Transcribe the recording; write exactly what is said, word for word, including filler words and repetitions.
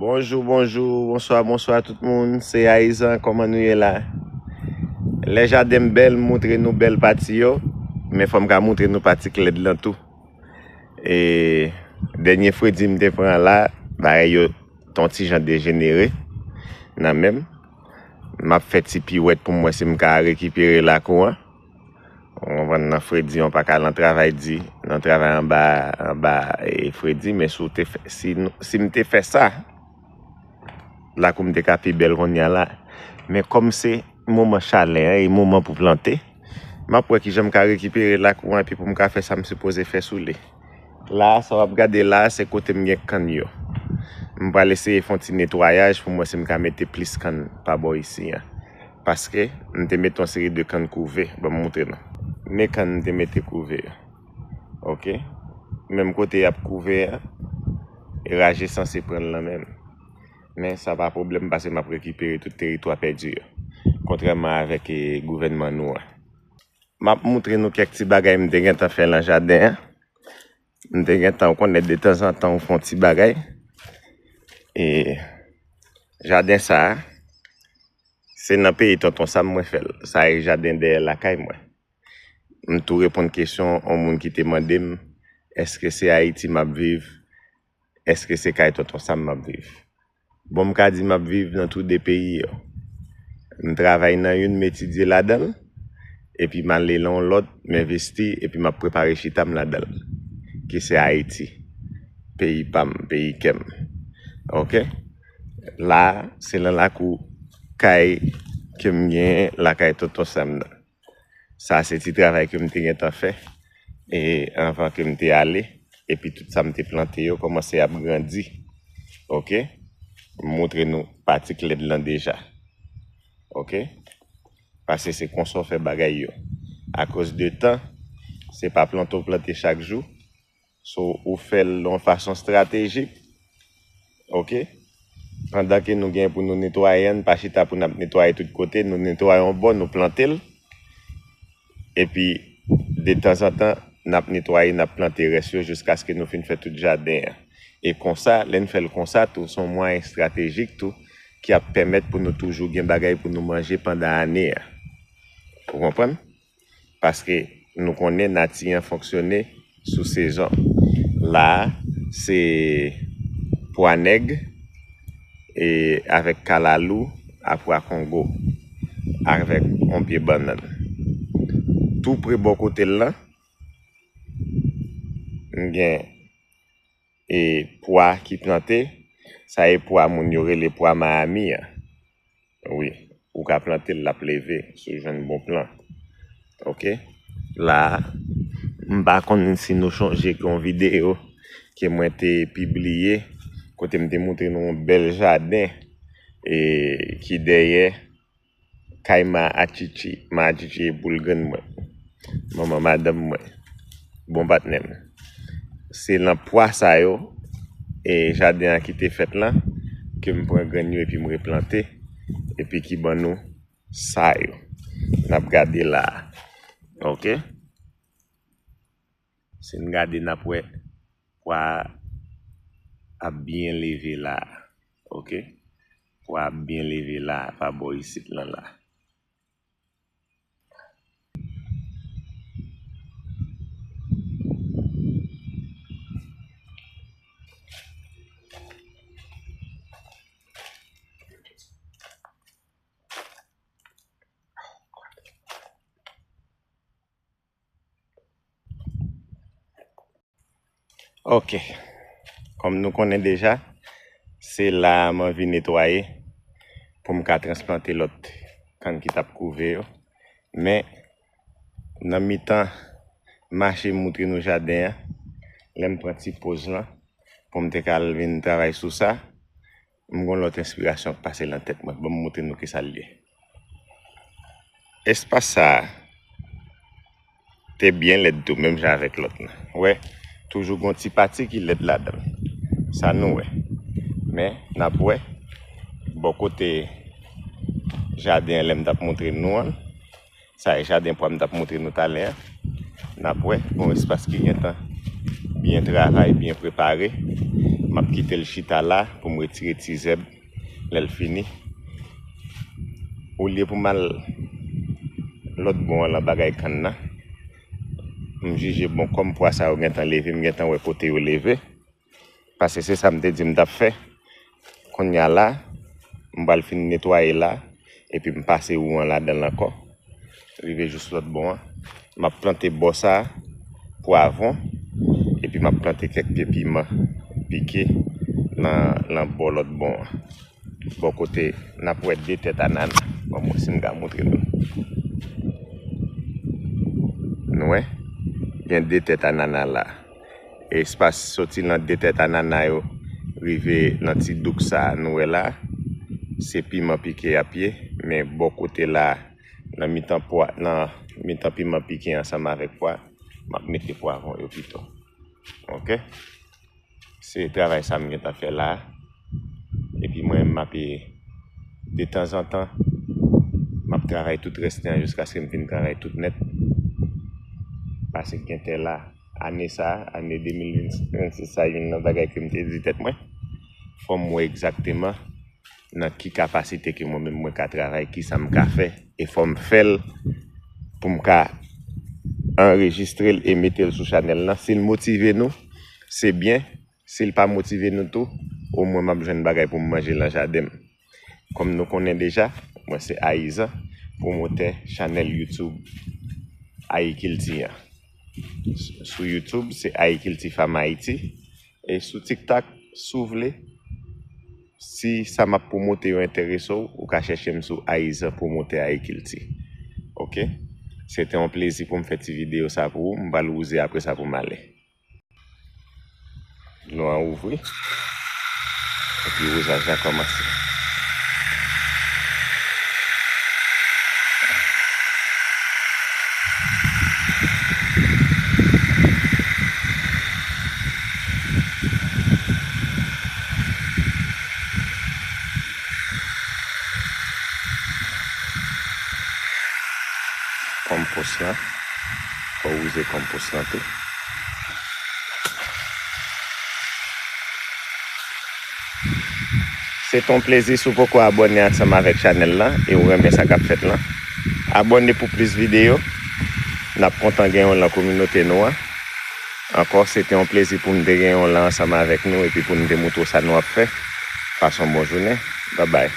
Bonjou, bonjou, bonswa, bonswa tout moun. Se Ayizan, kòman nou ye la? Lè jaden m bèl, m moutre nou bèl pati yo, men fò m ka moutre nou pati k lèd lan tou. E dènye fredi m te pran la, bagay yo t on ti jan dejenere nan men m. M ap fè ti piwèt pou m wè si m ka rekipere lakou an. Ou konprann, nan fredi, yon pa ka nan travay di, nan travay anba, anba, e, fredi, men si w te fè, si nou, si m te fè sa, lakou m te ka pi bèl kounye a la. Men kòm se moman chalè an e moman pou plante, m ap wè kijan m ka rekipere lakou an epi pou m ka fè sa m sipoze fè sou li. La a, sa w ap gade la a, se kote m gen kann yo. M pral eseye fè yon ti netwayaj pou m wè si m ka mete plis kann pa bò isi an. Paske m te mete yon seri de kann kouve. Ban m moutre nou. Men kann m te mete kouve yo. Oke? Menm kote y ap kouve a, raje sanse pran l nan men m. Men sa pa pwoblèm paske m ap rekipere tout teritwa pèdi yo. Kontrèman avèk, e, gouvènman nou an. M ap moutre nou kèk ti bagay m te gentan fè nan jaden an. M te gentan, ou konnen, detanzantan ou fè yon ti bagay. E jaden sa a, se nan peyi Tonton Sam mwen fè l. Sa e jaden dèyè lakay mwen. M tou reponn kesyon yon moun ki te mande m, èske se Ayiti m ap viv? Èske se kay Tonton Sam m ap viv? Bon, m ka di m ap viv nan tou de peyi yo. M travay nan youn, m etidye ladan l, epi m ale nan yon lòt, m envesti, epi m ap prepare chita m ladan l, ki se Ayiti, peyi pa m, peyi kè m. Oke? La a, se nan lakou kay ke m genyen, lakay Tonton Sam nan. Sa se ti travay ke m te gentan fè, e, anvan ke m te ale, epi tout sa m te plante yo kòmanse ap grandi. Oke? M moutre nou pati k lèd lan deja. Oke? Paske se konsa w fè bagay yo. Akoz de tan, se pa plante w plante chak jou, So, ou fè l yon fason estratejik. Oke? Pandan ke nou gen pou nou netwaye, n pa chita pou n ap netwaye tout kote, nou netwaye yon bò, nou plante l. Epi, detanzantan, n ap netwaye, n ap plante rès yo jiskaske nou fin fè tout jaden an. E konsa, lè n fè l konsa tou, se yon mwayen estratejik tou ki ap pèmèt pou nou toujou gen bagay pou nou manje pandan ane a. Ou konprann? Paske nou konnen nati an fonksyone sou sezon. La a, se pwa nèg, e avèk kalalou, a pwa kongo, avèk yon pye bannann. Tou pre bò kote l lan, m gen e pwa ki plante, sa e pwa moun yo rele pwa Miami an. Wi, ou ka plante l, l ap leve si w jwenn bon plan. Oke? La a, m pa konn si nou chonje gen yon videyo ke mwen te pibliye, kote m te moutre nou yon bèl jaden, e, ki dèyè kay Ma Achichi, Ma Achichi e boul grenn mwen. Manman madanm mwen. Bon patnè m. Se nan pwa sa yo, e, jaden an ki te fèt lan, ke m pran grenn yo epi m replante, epi ki ban nou sa yo. N ap gade la a. Oke? Si n gade, n ap wè pwa a ap byen leve la a. Oke? Pwa a ap byen leve la a, pa bò isit lan la. Oke. Kòm nou konnen deja, se la a m anvi netwaye pou m ka transplante lòt kann ki t ap kouve yo. Men, nan mitan mache m moutre nou jaden an, lè m pran ti poz lan pou m te ka al vin travay sou sa, m gen yon lòt enspirasyon k pase nan tèt mwen. Ban m moutre nou kisa l ye. Espas sa a te byen lèd tou, menm jan avèk lòt lan. Ou wè, toujou gen yon ti pati ki lèd ladan l. Sa nou wè. Men, n ap wè, bò kote jaden an, lè m t ap moutre nou an, sa e jaden pwa m t ap moutre nou talè an. N ap wè, gen yon espas ki gentan byen travay, byen prepare. M ap kite l chita la pou m retire ti zèb lè l fini. Olye pou m al lòt bò an lan bagay kann nan, m jije, bon, kòm pwa sa yo gentan leve, m gentan wè kote yo leve. Paske se sa m te di m t ap fè. Kounye a la, m pral fin netwaye la, epi m pase wou an ladan l ankò. Rive jis lòt bò an. M ap plante bò sa a, pwavwon, epi m ap plante kèk pye piman pike nan, nan bò lòt bò an. Bò kote n ap wè de tèt anana. Bon, mwen si m ka montre nou. Nou wè? Gen de tèt anana la. Espas soti nan de tèt anana yo rive nan ti douk sa a nou wè la, se piman pike y ap ye, men bò kote la, nan mitan pwa, nan mitan piman pike ansanm avèk pwa, m ap mete pwavwon yo pito. Oke? Se travay sa m gentan fè la a. Epi mwen, m ap, e, detanzantan, m ap travay tout rès li an jiskaske m fin travay tout nèt. Paske gen tè la, ane sa a, ane de mil vennsis sa, youn nan bagay ke m te di tèt mwen, fò m wè egzakteman nan ki kapasite ke mwen menm mwen ka travay, kisa m ka fè, e fò m fè l pou m ka anrejistre l e mete l sou chanèl lan. Si l motive nou, se byen. Si l pa motive nou tou, omwen m ap jwenn bagay pou m manje lan jaden m. Kòm nou konnen deja, mwen se Ayizan, pwomotè chanèl YouTube Ayikilti an. S-, sou YouTube, se Ayikilti Farm Haiti. E sou TikTok, si w vle, si sa m ap pwomote yo enterese w, ou ka chèche m sou Ayizan Pwomotè Ayikilti. Oke? Se te yon plezi pou m fè ti videyo sa pou ou. M pral wouze apre sa pou m ale. Dlo an ouvri. Epi wouzaj la kòmanse. Konpòs lan. Fò w wouze konpòs lan tou. Se t on plezi si w poko abòne ansanm avèk chanèl lan e w renmen sa k ap fèt lan. Abòne pou plis videyo. N ap kontan gen w lan kominote nou an. Ankò, se te yon plezi pou m te gen w lan ansanm avèk nou epi pou n te moutre w sa nou ap fè. Pase yon bon jounen. Babay.